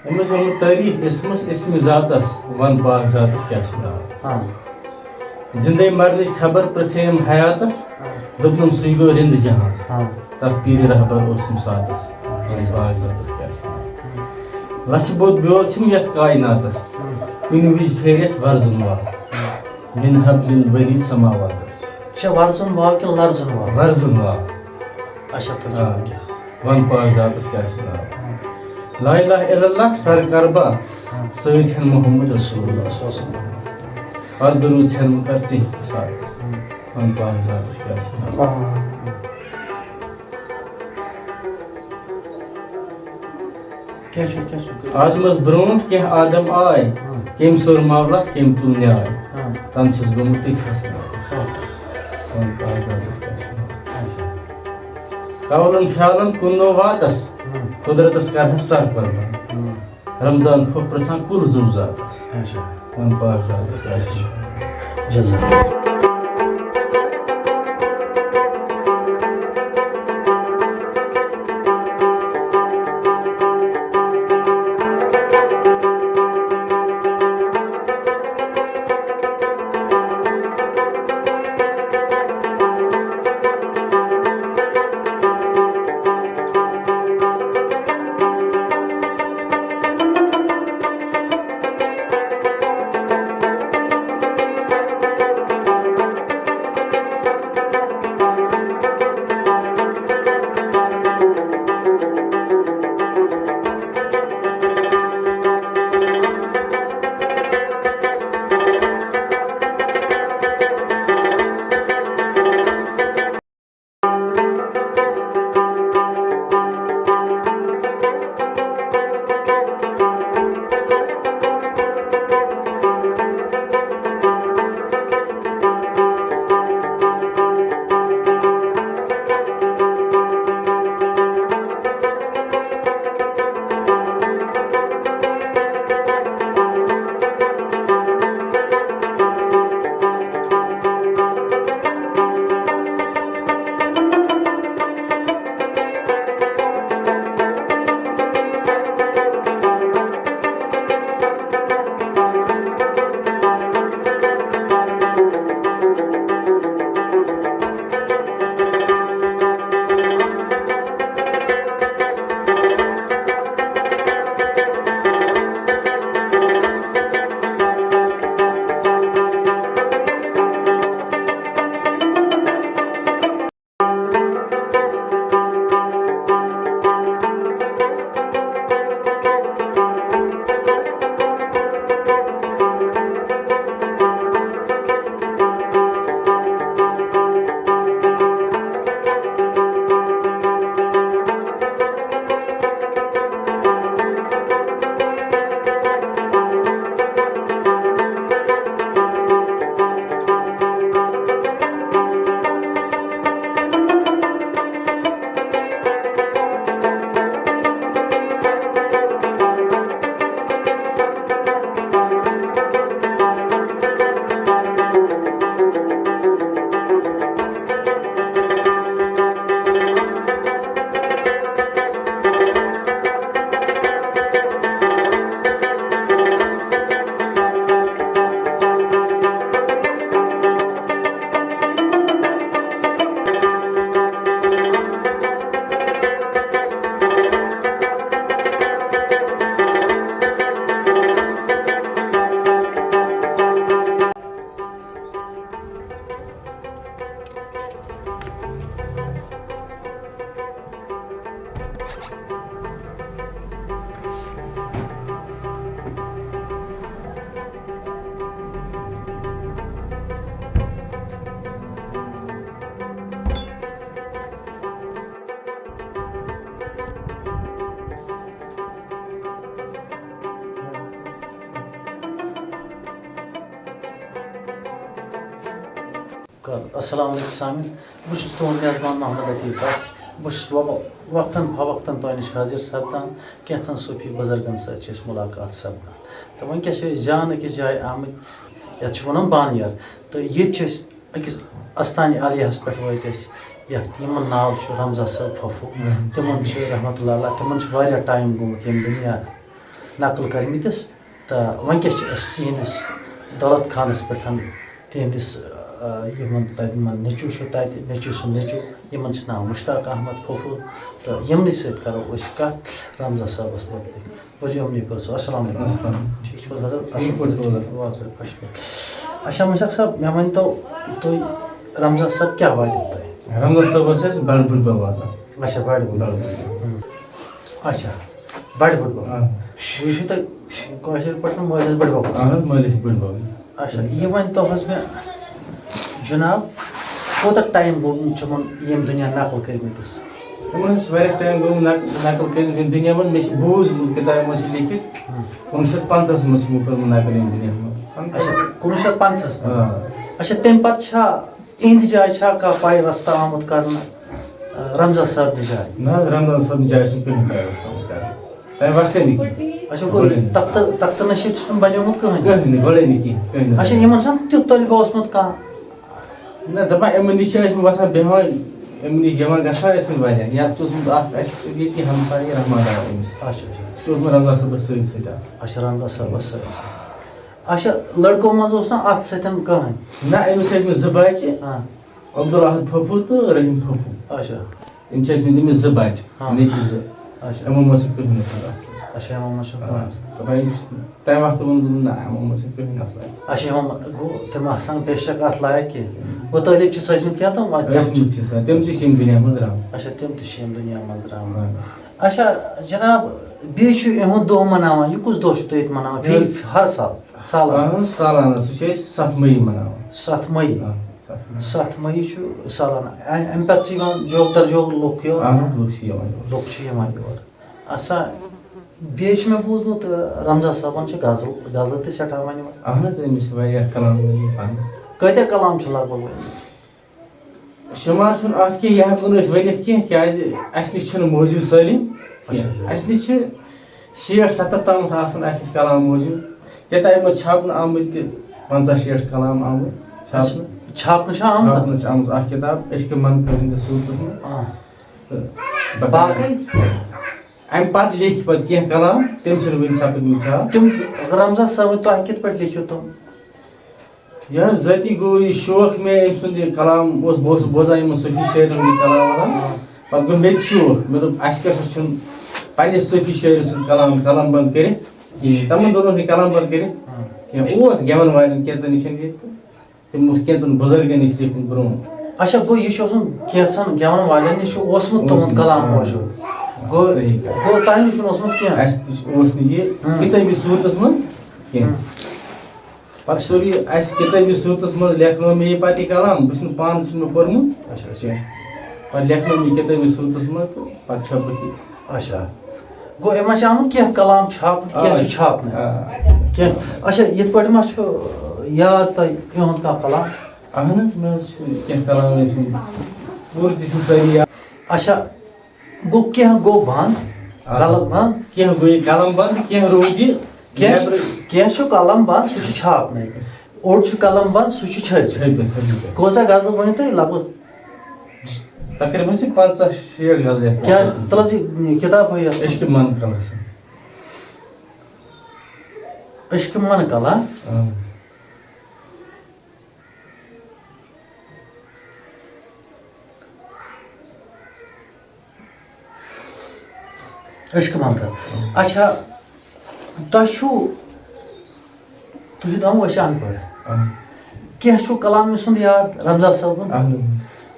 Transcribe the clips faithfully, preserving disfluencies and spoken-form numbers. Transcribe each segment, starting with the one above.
أمِس ووٚنمُت تعریٖف اسمس، اسمِ ذاتس، ون پاک ذاتس کیٛاہ چھُ ناو۔ ہاں۔ زندے مرنٕچ خبر پرٛژھے أمۍ حیاتس، ہاں۔ دوٚپنم سُے گوٚو رِند جہان۔ ہاں۔ تتھ پیٖرِ رہبر اوسُم ساتس، اچھا۔ ون پاک ذاتس کیٛاہ چھُ ناو۔ ہاں۔ لچھِ بوٚد بیول چھُم یتھ کایناتس، ہاں۔ کُنہِ وِزِ پھیرِ اَسہِ ورزُن وال۔ ہاں۔ من حبل الورید سماواتس۔ چھا ورزُن وال کِنہٕ لرزُن وال؟ ورزُن وال۔ اچھا، پٔکِو آ۔ وٕنکیٚن۔ ون پاک ذاتس کیٛاہ چھُ ناو۔ ہاں۔ لا الہ الا اللہ سر کربا، ہاں۔ سۭتۍ ہن محمد رسول اللہ۔ رسول اللہ۔ پتہٕ درود ژھٮ۪ن بہٕ کر ژےٚ ہِس تہٕ ساتس۔ ہاں۔ ون پاک ذاتس کیٛاہ چھُ ناو۔ ہاں۔ کیٛاہ چھُ، کیٛاہ چھُ؟ آدمس برونٛٹھ کینٛہہ آدم آے، ہاں۔ کٔمۍ سوٚر مولا، کٔمۍ تُل نیاے۔ ہاں۔ تن چھُس گوٚمُت تٔتھۍ حسناتس۔ ہاں۔ ون پاک ذاتس کیٛاہ چھُ ناو۔ اچھا۔ قولن فعلن کُنو واتس، ہاں۔ قدرتس کرہس سر قربان۔ ہاں۔ رمضان پھوٚپھ پرٛژھان کُل زُو ذاتس۔ اچھا۔ ون پاک ذاتس کیٛاہ چھُ ناو۔ جزاک۔ کر۔ السلام علیکم سامعین، بہٕ چھُس تُہُنٛد میزبان محمد عتیق بٹ۔ بہٕ چھُس وق-، وقتاً فوقتاً تۄہہِ نِش حٲضِر سپدان، کینٛژن صوٗفی بُزرگن سۭتۍ چھِ أسۍ مُلاقات سپدان۔ تہٕ وۄنۍ کیٛاہ چھِ أسۍ جان أکِس جایہِ آمٕتۍ، یَتھ چھِ وَنان بانہٕ یار۔ تہٕ ییٚتہِ چھِ أسۍ أکِس استانِ عالیہس پٮ۪ٹھ وٲتۍ أسۍ، یَتھ یِمن ناو چھُ رمزا صٲب پھوٚپھو۔ مم۔ تِمن چھِ رحمتہ اللہ علیہ، تِمن چھُ واریاہ ٹایم گوٚمُت ییٚمہِ دُنیا۔ نقل کٔرمٕتِس۔ تہٕ وۄنۍ کیٛاہ چھِ أسۍ تِہِنٛدِس دولت خانَس پٮ۪ٹھ، تِہِنٛدِس، آ، یِمَن تَتہِ، یِمَن نیٚچوٗ چھُ تَتہِ، نیٚچوٗ سُنٛد نیٚچوٗ، یِمَن چھِ ناو مُشتاق احمد پھوٚپھوٗ، تہٕ یِمنٕے سۭتۍ کَرو أسۍ کَتھ رمزا صٲبَس مُتعلِق۔ ؤلِو یِمنٕے پٔرسو۔ السلام علیکم۔ السلام۔ ٹھیٖک چھِو حضرت؟ ٹھیٖک پٲٹھۍ چھِو حضرت؟ واہ، واہ، خۄش پٲٹھۍ۔ اچھا، مُشتاق صٲب، مےٚ ؤنۍتو تُہۍ، رمزا صٲب کیٛاہ واتیو تۄہہِ؟ رمزا صٲب ٲسۍ اَسہِ بَڑٕ بٕڈبَب واتان۔ اچھا، بَڑٕ بٕڈبَب۔ بَڑٕ بٕڈبَب۔ ہُم۔ اچھا، بَڑٕ بٕڈبَب۔ آ۔ وۄنۍ چھُو تۄہہِ کٲشِر پٲٹھۍ مٲلِس بٕڈبَب۔ اہن حظ، مٲلِس بٕڈبَب۔ اچھا، یہِ ؤنۍ تو حظ مےٚ، جناب، کوٗتاہ ٹایم گوٚو تِمن ییٚمہِ دُنیا نقل کٔرمٕتِس؟ تِمن اوس واریاہ ٹایم گوٚمُت نق-، نقل کٔرِتھ ییٚمہِ دُنیا منٛز۔ مےٚ چھِ بوٗزمُت، کِتابہِ منٛز چھِ لیکھِتھ، ہُم۔ کُنوُہ شیٚتھ پنٛژاہَس منٛز چھِ یِمو کٔرمٕژ نقل ییٚمہِ دُنیا منٛز۔ اچھا، کُنوُہ شیٚتھ پنٛژاہَس منٛز۔ آ۔ اچھا، تَمہِ پتہٕ چھا اِہِنٛدِ جایہِ چھا کانٛہہ پاے واسطہٕ آمُت کرنہٕ، آ، رمزا صٲبنہِ جایہِ؟ نہ حظ، رمزا صٲبنہِ جایہِ چھُنہٕ کٕہٕنۍ پاے واسطہٕ آمُت کرنہٕ۔ تَمہِ وقتہٕ نہٕ کینٛہہ۔ اچھا، گوٚو گۄڈَے نہٕ۔ تختہٕ، تختہٕ نشیٖد چھُنہٕ بنیومُت کٕہٕنۍ؟ کٕہٕنۍ نہٕ، گۄڈَے نہٕ کینٛہہ، کٕہٕنۍ نہٕ۔ اچھا، یِمن چھَنہٕ تیُتھ طٲلبہٕ اوسمُت کانٛہہ؟ نہ، دَپان یِمَن نِش چھِ ٲسمٕتۍ وۄتھان بیٚہوان، یِمَن نِش یِوان گژھان ٲسمٕتۍ واریاہ۔ یَتھ چھُ اوسمُت اَکھ اَسہِ ییٚتی ہمسایہِ رحمان ڈار أمِس۔ اچھا، اچھا۔ سُہ چھُ اوسمُت رمزا صٲبَس سۭتۍ سۭتۍ آسان۔ اچھا، رمزا صٲبَس سۭتۍ سۭتۍ۔ اچھا، لڑکو منٛز اوس نہٕ اَتھ سۭتۍ کٕہٕنۍ؟ نہ، أمِس ٲسۍ مےٚ زٕ بَچہِ، ہاں۔ عبدالاحد پھوٚپھوٗ تہٕ رحیٖم پھوٚپھوٗ۔ اچھا۔ یِم چھِ ٲسۍ مٕتۍ أمِس زٕ بَچہِ، ہاں۔ نیٚچِوۍ زٕ۔ اچھا۔ یِمو منٛز چھُ کٕہٕنۍ نہٕ پَتہٕ اَصٕل۔ اچھا، یِمو منٛز چھُ آ، کٕہٕنۍ۔ دَپان یِم چھِ، تَمہِ وقتہٕ ووٚن دوٚپُن، نہ، یِمو منٛز چھُ کٕہٕنۍ نہٕ اَصٕل۔ اچھا، یِمو منٛز گوٚو تِم آسان بے شک اَتھ لایق کینٛہہ۔ وۄنۍ طٲلب چھِ سَجمٕتۍ کینٛہہ تِم، وۄنۍ تِم ٲسۍ مٕتۍ چھِ آسان، تِم تہِ چھِ یِم دُنیا منٛز درٛامٕتۍ۔ اچھا، تِم تہِ چھِ یِم دُنیا منٛز درٛامٕتۍ۔ آ۔ اچھا، جناب، بیٚیہِ چھُ یِہُنٛد دۄہ مَناوان، یہِ کُس دۄہ چھُ تُہۍ ییٚتہِ مَناوان؟ یہِ فی-، حظ، ہر سال، سالانہٕ؟ اہن حظ، سالانہٕ، سُہ چھِ أسۍ ستھ مئی مَناوان۔ ستھ مئی؟ آ، ستھ مئی۔ ستھ مئی چھُ سالانہٕ۔ اَ-، اَمہِ پَتہٕ چھِ یِوان جوک در جوک لُکھ یور؟ اہن حظ، لُکھ چھِ یِوان یور۔ لُکھ چھِ یِوان یور۔ اچھا، بیٚیہِ چھُ مےٚ بوٗزمُت، ٲ، رمزا صٲبَن چھِ غزل، غزلہٕ تہِ سٮ۪ٹھاہ ؤنۍمٕژ۔ اہن حظ، أمِس چھِ واریاہ کلام ؤنۍمٕتۍ پَنٕنۍ۔ کۭتیٛاہ کلام چھِ لگ بگ ؤنۍمٕتۍ؟ شُمار چھُنہٕ اَتھ کینٛہہ، یہِ ہٮ۪کو نہٕ أسۍ ؤنِتھ کینٛہہ، کیٛازِ اَسہِ نِش چھُنہٕ موٗجوٗد سٲلِم کینٛہہ۔ اچھا، اچھا۔ اَسہِ نِش چھِ شیٹھ ستَتھ تامَتھ آسَن اَسہِ نِش کلام موٗجوٗد۔ کِتابہِ منٛز چھاپنہٕ آمٕتۍ تہِ پنٛژاہ شیٹھ کلام آمٕتۍ چھاپنہٕ۔ اچھا، چھاپنہٕ چھا آمُت؟ چھاپنہٕ چھِ آمٕژ اَکھ کِتاب عشقِ من کٔہٕنٛدِس صوٗرتَس منٛز۔ آ۔ تہٕ باقٕے؟ اَمہِ پَتہٕ لیکھۍ پَتہٕ کینٛہہ کلام، تِم چھِنہٕ وٕنہِ سَپٕدمٕتۍ چھاپ۔ تِم رمزا صٲبٕنۍ تۄہہِ کِتھ پٲٹھۍ لیکھِو تِم؟ یہِ حظ ذٲتی گوٚو یہِ شوق مےٚ، أمۍ سُنٛد یہِ کلام اوس، بہٕ اوسُس بوزان یِمَن صوفی شٲعرَن ہُنٛد کلام ولام۔ آ۔ پَتہٕ گوٚو مےٚ تہِ شوق، مےٚ دوٚپ، اَسہِ کیٛاہ سا چھُنہٕ پنٛنِس صوفی شٲعرٕ سُنٛد کلام قلم بنٛد کٔرِتھ کِہیٖنۍ؟ تِمَن دۄہَن اوس نہٕ قلم بنٛد کٔرِتھ آ۔ کینٛہہ، اوس گٮ۪وَن والٮ۪ن کینٛژَن نِش ییٚتہِ تہٕ تِم اوس کینٛژَن بُزرگَن نِش لیکھمُت برونٛہہ۔ اچھا، گوٚو یہِ چھُ اوسمُت کینٛژَن گٮ۪وَن والٮ۪ن نِش چھُ اوسمُت تُہُنٛد اوسمُت، کلام آ۔ موٗجوٗد۔ گوٚو، صحیح کَتھ۔ گوٚو تۄہہِ نِش چھُنہٕ اوسمُت کینٛہہ؟ اَسہِ تہِ اوس نہٕ یہِ ہُم۔ کِتٲبی صوٗرتَس منٛز کینٛہہ۔ ہُم۔ پَتہٕ کوٚر یہِ اَسہِ کِتٲبی صوٗرتَس منٛز، لیکھنوو مےٚ یہِ پَتہٕ یہِ کلام، بہٕ چھُس نہٕ پانہٕ، چھُنہٕ مےٚ پوٚرمُت اچھا، اچھا۔ کینٛہہ۔ پَتہٕ لیکھنوو مےٚ یہِ کِتٲبی صوٗرتَس منٛز تہٕ پَتہٕ چھَپوُکھ یہِ۔ اچھا۔ گوٚو، یِمَن چھِ آمُت کینٛہہ کلام چھاپنہٕ، کینٛہہ آ۔ چھُ چھاپنہٕ۔ آ۔ کینٛہہ، اچھا، یِتھ پٲٹھۍ ما چھُ یاد تۄہہِ یِہُنٛد کانٛہہ کلام؟ اہن حظ، مےٚ حظ چھُ کینٛہہ کلام ٲسۍ مٕتۍ، پوٗرٕ تہِ چھِنہٕ سٲری یاد۔ اچھا، گوٚو کینٛہہ گوٚو بنٛد، آ۔ قلم بنٛد۔ کینٛہہ گوٚو یہِ قلم بنٛد، کینٛہہ روٗد یہِ کینٛہہ چھُ، نیٚبرٕ۔ کینٛہہ چھُ قلم بنٛد، سُہ چھُ چھاپنَے۔ اوٚڑ چھُ قلم بنٛد، سُہ چھُ چھٔجِتھ۔ چھٔجِتھ، چھٔجِتھ۔ کۭژاہ غزل ؤنِو تُہۍ؟ لگ بگ تقریباً چھِ پنٛژاہ شیٹھ غزل یَتھ منٛز۔ کیٛاہ، تَلہٕ حظ یہِ کِتاب ہٲیِو یَتھ۔ عشقِ من قلس۔ عشقِ من قلس۔ اہن حظ۔ عشقِ من قلس۔ اچھا، تۄہہِ چھُو، تُہۍ چھِو دَپان أسۍ چھِ اَن پَڑھ۔ اہن حظ۔ کینٛہہ چھُو کلام أمۍ سُنٛد یاد، رمزا صٲبُن؟ اہن حظ۔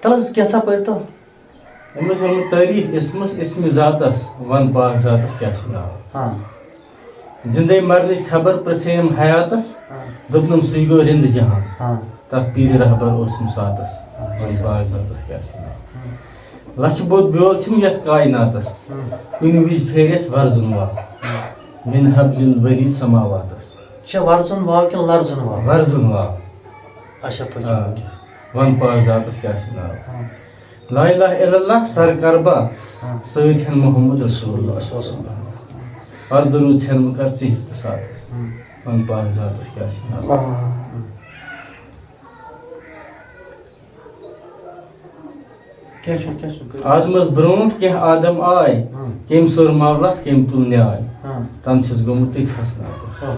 تَلہٕ حظ کینٛژھا پٔرۍتو۔ أمۍ اوس ووٚنمُت تعریٖف اسمس، اسمِ ذاتس، وَن پاک ذاتس کیٛاہ چھُ ناو۔ ہاں۔ زِندَے مرنٕچ خبر پرٛژھے أمۍ حیاتس، ہاں۔ دوٚپنَم سُے گوٚو رِنٛد جہان۔ ہاں۔ تَتھ پیٖرِ رہبر اوسُم ساتس، ہاں، وَن جی سر۔ پاک ذاتس کیٛاہ چھُ ناو۔ ہاں۔ لَچھِ بوٚد بیول چھُم یَتھ کایناتس، ہاں۔ کُنہِ وِزِ پھیرِ اَسہِ وَرزُن واو۔ ہاں۔ مِن حبلِ الورید سماواتس۔ چھا وَرزُن واو کِنہٕ لَرزُن واو؟ وَرزُن واو۔ اچھا، پٔکِو، آ۔ پٔکِو۔ وَن پاک ذاتس کیٛاہ چھُ ناو۔ ہاں۔ لا الہ الا اللہ سر کربا، ہاں۔ سۭتۍ ہن محمد رسول اللہ۔ رسول اللہ۔ پَتہٕ درود ژھٮ۪ن بہٕ کر ژِہِس تہٕ ساتس۔ ہاں۔ وَن پاک ذاتس کیٛاہ چھُ ناو۔ آ۔ کیٛاہ چھُ، کیٛاہ چھُ؟ آدمس برونٛٹھ کینٛہہ آدم آے، ہاں۔ کٔمۍ سوٚر مولت، کٔمۍ تُل نیاے۔ ہاں۔ تن چھُس گوٚمُت تٔتھۍ حسناتس۔ ہاں۔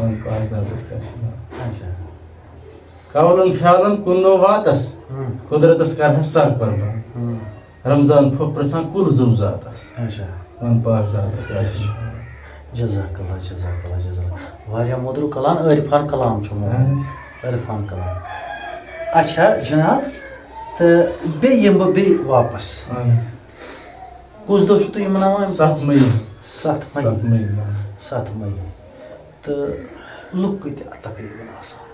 وۄنۍ کاغذاتس کیٛاہ چھُ ناو؟ اچھا۔ قولن فعلن کُنو واتس، ہاں۔ قدرتس کرہس سر قربان۔ ہاں۔ رمضان پھوٚپ پرژھان کُل زُو ذاتس۔ اچھا۔ وۄنۍ پاک ذاتس کیٛاہ چھُ ناو؟ جزاک اللہ، جزاک اللہ، جزاک اللہ۔ واریاہ مودُر کلام، عارفان کلام چھُ مےٚ۔ اہن حظ۔ عارفان کلام۔ اچھا جناب، تہٕ بیٚیہِ یِمہٕ بہٕ بیٚیہِ واپس۔ اہن حظ۔ کُس دۄہ چھُو تُہۍ یہِ مناوان؟ ستھ مئی۔ ستھ مئی۔ ستھ مئی، آ۔ ستھ مئی۔ تہٕ لُکھ کۭتیٛاہ تقریباً آسان؟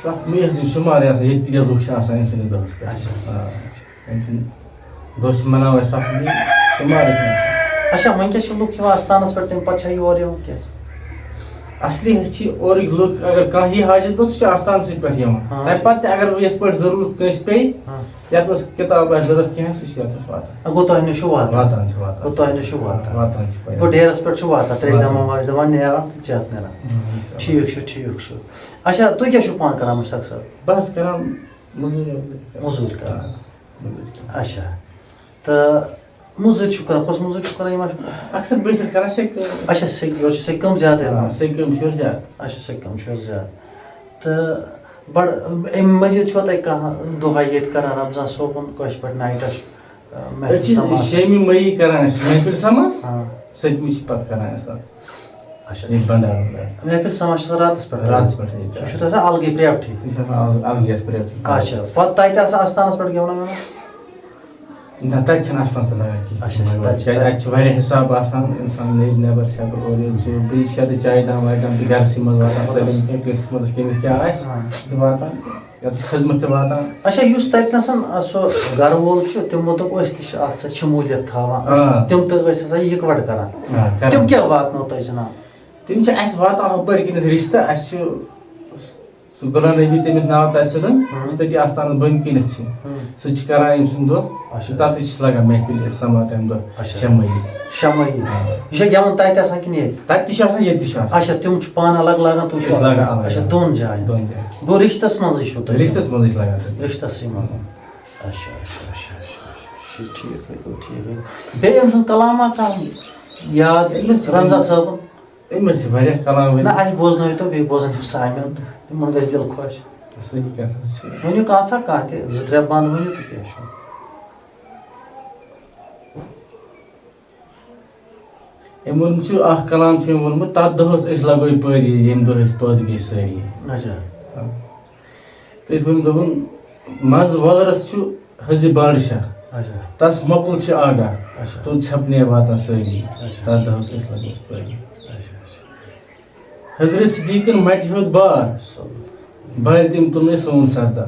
ستھ مئی حظ چھِ شُمارٕے آسان، ییٚتہِ کۭتیٛاہ لُکھ چھِ آسان، أمۍ سٕنٛدِ دۄہ چھِ پٮ۪ٹھ۔ اچھا۔ آ، أمۍ سٕنٛدِ دۄہ چھِ مناوان أسۍ ستھ مئی، شُمارٕے چھِنہٕ آسان۔ اچھا، وۄنۍ کیٛاہ چھِ لُکھ یِوان آستانَس پٮ۪ٹھ، تَمہِ پَتہٕ چھا یور یِوان کینٛہہ؟ اصلی حظ چھِ اورٕکۍ لُکھ، اگر کانٛہہ یی حاجت، بہٕ سُہ چھُ آستانسٕے پٮ۪ٹھ یِوان۔ ہاں۔ تَمہِ پَتہٕ تہِ اگر وۄنۍ یِتھ پٲٹھۍ ضروٗرت کٲنٛسہِ پیٚیہِ، ہاں۔ یَتھ منٛز کِتاب آسہِ ضروٗرت کینٛہہ، سُہ چھُ یَتَس واتان۔ گوٚو تۄہہِ نِش چھُ واتان؟ واتان چھِ، واتان گوٚو چھِ۔ تۄہہِ نِش چھُ واتان؟ واتان چھِ پَتہٕ۔ گوٚو ڈیرَس پٮ۪ٹھ چھُ واتان، ترٛیش واتان دَماو چھِ۔ واش دَماو نیران تہٕ چٮ۪تھ نیران۔ اۭں، اِنشاء اللہ۔ ٹھیٖک چھُ، ٹھیٖک چھُ۔ اچھا، تُہۍ کیٛاہ چھِو پانہٕ کَران مُشتاق صٲب؟ بہٕ حظ کَران مٔزوٗرۍ وَزوٗرۍ۔ مٔزوٗرۍ کَران۔ آ، مٔزوٗرۍ کَران۔ اچھا۔ تہٕ مٔزوٗرۍ چھِو کَران، کۄس مٔزوٗرۍ چھِو کَران یِم اَتھ؟ اکثر بہٕ چھُس کَران سیٚکہِ کٲم۔ اچھا، سیٚکہِ، یورٕ چھِ سیٚکہِ کٲم زیادَے آ، آسان۔ سیٚکہِ کٲم چھِ یورٕ زیادٕ۔ اچھا، سیٚکہِ کٲم چھِ یورٕ زیادٕ۔ تہٕ بَڑٕ، اَمہِ مٔزیٖد چھُوا تۄہہِ کانٛہہ دۄہَے ییٚتہِ کَران رمضان صٲبُن کٲشِر پٲٹھۍ نایٹَس، آ، محفِل أسۍ چھِ سماع؟ شیٚمہِ مئی کَران أسۍ محفِل سماع، آ۔ سٔتمہِ چھِ پَتہٕ کَران أسۍ اَتھ۔ اچھا۔ ییٚتہِ بَنڈارَس منٛز۔ محفِل سماع چھِ آسان راتَس پٮ۪ٹھ؟ راتَس پٮ۪ٹھ ییٚتہِ۔ سُہ چھُ تَتھ آسان الگٕے priority۔ سُہ چھُ آسان الگ، الگٕے اَسہِ priority۔ اچھا، پَتہٕ تَتہِ آسان اَستانَس پٮ۪ٹھ گٮ۪وَن وٮ۪وَن؟ نہ، تَتہِ چھِنہٕ اَستان تہِ لَگان کِہیٖنۍ۔ اچھا، مگر تَتہِ چھِ، کیٛازِ تَتہِ اَتہِ چھِ واریاہ حِساب آسان، اِنسان نیرِ نٮ۪بَر شٮ۪بَر اورٕ یورٕ ژوٗر، بیٚیہِ چھِ اَتہِ چایہِ دام وایہِ دام تہِ گَرَسٕے منٛز آسان، قٕسمَتَس۔ سٲلِم کینٛہہ قٕسمَتَس کٔمِس کیٛاہ آسہِ، ہاں۔ تہِ واتان، یَتھ چھِ خدمت تہِ واتان۔ اچھا، یُس تَتہِ نَسَن، آ، سُہ گَرٕ وول چھُ، تِمو دوٚپ أسۍ تہِ چھِ اَتھ سۭتۍ شموٗلیت تھاوان، أسۍ آ۔ تِم تہِ ٲسۍ آسان یِکوَٹہٕ کَران۔ آ، کَران۔ تِم کیٛاہ واتنو تۄہہِ جِناب؟ تِم چھِ اَسہِ واتان ہُپٲرۍ کِنٮ۪تھ رِشتہٕ، اَسہِ چھُ سُہ غلام نبی، تٔمِس ناو تَتہِ سیوٚدُن، ہُم۔ یُس تٔتی آستانَس بٔنۍ کِنٮ۪تھ چھِ۔ ہُم۔ سُہ چھِ کران أمۍ سُنٛد دۄہ، اچھا۔ تَتھ تہِ چھِ لَگان محفِل سماع تَمہِ دۄہ، اچھا۔ شمٲیی۔ شمٲیی۔ آ۔ یہِ چھا گٮ۪وُن تَتہِ آسان کِنہٕ ییٚتہِ؟ تَتہِ تہِ چھِ آسان، ییٚتہِ تہِ چھِ آسان۔ اچھا، تِم چھِ پانہٕ الگ لاگان، تِم چھِ أسۍ لاگان الگ۔ اچھا، دۄن جایَن۔ دۄن جایَن۔ گوٚو رِشتَس منٛزٕے چھُو تُہۍ؟ رِشتَس منٛزٕے چھِ لاگان تِم۔ رِشتَسٕے منٛز۔ اچھا، اچھا، اچھا، اچھا، اچھا۔ یہِ چھُ ٹھیٖک، یہِ گوٚو ٹھیٖک۔ بیٚیہِ أمۍ سُنٛد کلامہ کانٛہہ یاد أمِس رمضان صٲبُن؟ أمۍ ٲسۍ واریاہ کلام ؤنۍ۔ نہ، اَسہِ بوزنٲیِو تو، بیٚیہِ بوزن یِم سامعیٖن، تِمن گژھِ دِل خۄش۔ صحیح کَتھ حظ چھِ۔ ؤنِو کانٛہہ سا کانٛہہ تہِ، زٕ ترٛےٚ بند ؤنِو تہٕ کیٛاہ چھُ۔ أمۍ ووٚنمُت چھُ، اَکھ کلام چھُ أمۍ ووٚنمُت، "تَتھ دۄہَس ٲسۍ لگوے پٲری، ییٚمہِ دۄہ أسۍ پٲدٕ گٔے سٲری۔" اچھا۔ تٔتھۍ ووٚن، دوٚپُن، "منٛزٕ وۄلرَس چھُ حضِ بادشاہ، اچھا۔ تَس مۄکُل چھِ آگاہ، اچھا۔ توٚت چھپنے واتان سٲری۔" اچھا۔ تَتھ دۄہَس ٲسۍ لگوے پٲری۔ اچھا، اچھا۔ حضرت صدیقن مٹہِ ہیوٚت بار، بارِ تٔمۍ تُلنَے سون سردار۔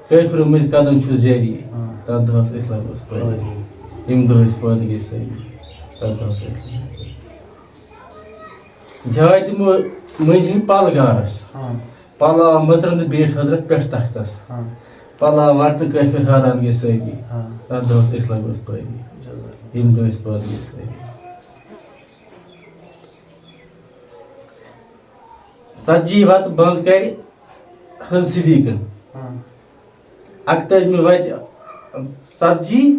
کٲفرو مٔنٛزۍ قدم چھُ زیری، ہاں۔ تَتھ دۄہَس ٲسۍ لگ بگ پٲدٕ۔ پٲدٕ۔ ییٚمہِ دۄہ أسۍ پٲدٕ گٔے سٲری، تَتھ دۄہَس ٲسۍ لگ بگ پٲدٕ۔ جاے تہِ مٔ-، مٔنٛزۍ ہٕنٛدۍ پَل گارَس۔ ہاں۔ پَل آو مٔژرَن تہٕ بیٖٹھ حضرت پٮ۪ٹھ تختَس۔ ہاں۔ پَل آو وَٹنہٕ کٲفِر حٲران گٔے سٲری۔ ہاں۔ تَتھ دۄہَس ٲسۍ لگ بگ پٲدٕ۔ جزاک۔ ییٚمہِ دۄہ أسۍ پٲدٕ گٔے سٲری۔ ژتجی وتہٕ بند کرِ حض صدیقن۔ ہاں۔ اکتٲجمہِ وتہِ ژتجی،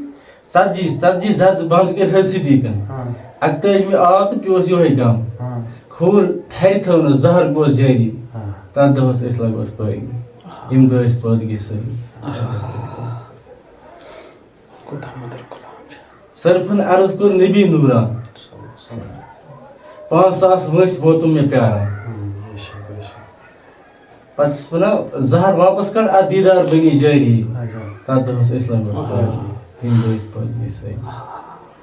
ژتجی، ژتجی زتہٕ بند کرِ حض صدیقن۔ ہاں۔ اکتٲجمہِ آو تہٕ پیوس یِہوٚے غم۔ ہاں۔ ہور تھرِ تھٲو نہٕ زہر گوس جٲری۔ ہاں۔ تتھ دۄہس ٲسۍ لگ بگ پٲری۔ ہاں۔ ییٚمہِ دۄہ أسۍ پٲدٕ گٔے سٲری۔ آہا۔ کوٗتاہ مٔدٕر کلام چھُ۔ صرفن عرض کوٚر نبی نوران۔ صلی اللہ علیہ وسلم۔ پانٛژھ ساس وٲنٛسہِ ووتُم مےٚ پیاران۔ ہم، بے شک، بے شک۔ پتہٕ چھُس وَنان، زہر واپس کڑ، اَتھ دیٖدار بٔنی جٲری۔ اچھا۔ تَتھ دۄہَس ٲسۍ لگ بگ آہا۔ پٲدٕ۔ تَمہِ دۄہ ٲسۍ پٲدٕ گٔے سٲری۔ آہا۔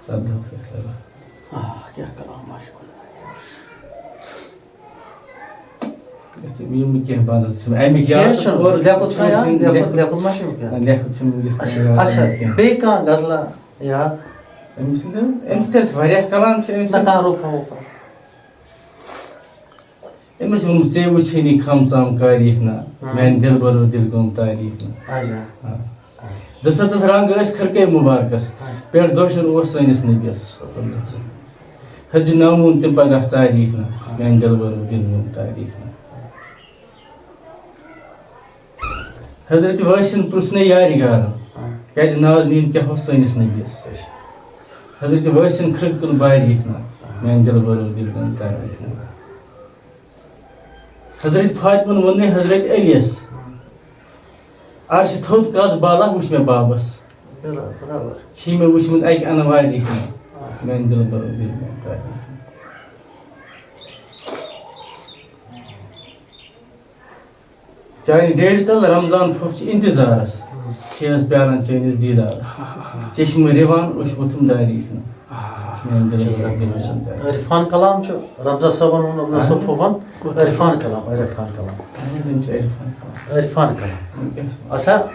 تَتھ دۄہَس ٲسۍ لگ بگ۔ آہا، کیٛاہ کلام، ماشاء اللہ۔ یِم کینٛہہ بند حظ چھِنہٕ اَمِکۍ یاد کینٛہہ چھُنہٕ، اورٕ لیکھُت چھُنہٕ یاد، چھِنہٕ لیکھُت، لیکھُت۔ لیکھُت ما چھُ وٕنکیٚن؟ نہ، لیکھُت چھُنہٕ وٕنکیٚس اچھا، پٮ۪ٹھ یاد اچھا، کینٛہہ۔ بیٚیہِ کانٛہہ غزلہ یاد؟ أمۍ سٕنٛدٮ۪ن، أمۍ سٕنٛدۍ ٲسۍ واریاہ کلام چھِ أمۍ نہ، سٕنٛدۍ۔ کانٛہہ روٚفا ووٚفا؟ أمِس ووٚنمُت، "ژےٚ وٕچھے نہٕ کھم ژام کاریٖف نہ، ہاں۔ میٛانہِ دِلبرو دِل گوٚم تعریٖف نہ۔" اچھا۔ ہاں۔ دُسَتتھ رنٛگ ٲسۍ خرقے مُبارکَس، اچھا۔ پٮ۪ٹھ دۄشَن اوس سٲنِس نبیَس۔ حضرت ناموٗن تِم پگاہ ژاریٖکھ نہٕ، میٛانہِ دِلبرُک دِل نیوٗم تاریٖکھ نہٕ۔ حضرت وٲسِن پرٛژھنے یارِ گارَن، ہاں۔ کَتہِ نازنیٖن کیٛاہ اوس سٲنِس نبیَس۔ حضرت وٲسِن کھرٛکھ تُل بارِ یِکھ نہ، میٛانہِ دِلہٕ بَرُن دِل دِن تَران۔ حضرت فاطمن ووٚن نے حضرت علیَس، عرشہِ تھوٚد قد بالا وٕچھ مےٚ بابس۔ برابر، برابر۔ چھی مےٚ وٕچھمٕژ اَکہِ اَنہٕ وارِ یِکھ نہ، میٛانہِ دِلہٕ بَرُن دِل دِن تَران۔ چانہِ ڈیڈِ تل رمضان پھوٚپ چھِ انتظارس۔ چھِ حظ پیاران چٲنِس دیٖدارس۔ چشمہٕ رِوان أچھ ووٚتھُم داری کھنہٕ۔ میٛانہِ دِلہٕ چھِ بَران دِل سکھ۔ دِل دِل۔ عرفان کلام چھُ رمضان صٲبن ووٚن، رمضان اہن۔ صٲب پھوٚپھن۔ عرفان کلام، عرفان کلام۔ اہن، یِم چھِ عرفان کلام۔ عرفان کلام۔ وٕنکیٚس۔ اچھا،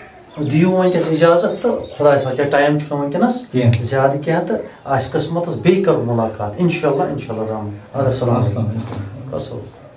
دِیِو وٕنکیٚس اجازت تہٕ خۄداے ساتھ کیٛاہ ٹایم چھُنہٕ وٕنکیٚنس کینٛہہ۔ زیادٕ کینٛہہ تہٕ آسہِ قٕسمتس بیٚیہِ کرو مُلاقات۔ انشاءاللہ، انشاءاللہ رحمان۔ اَدٕ السلام علیکم۔ السلام علیکم۔ کر سا۔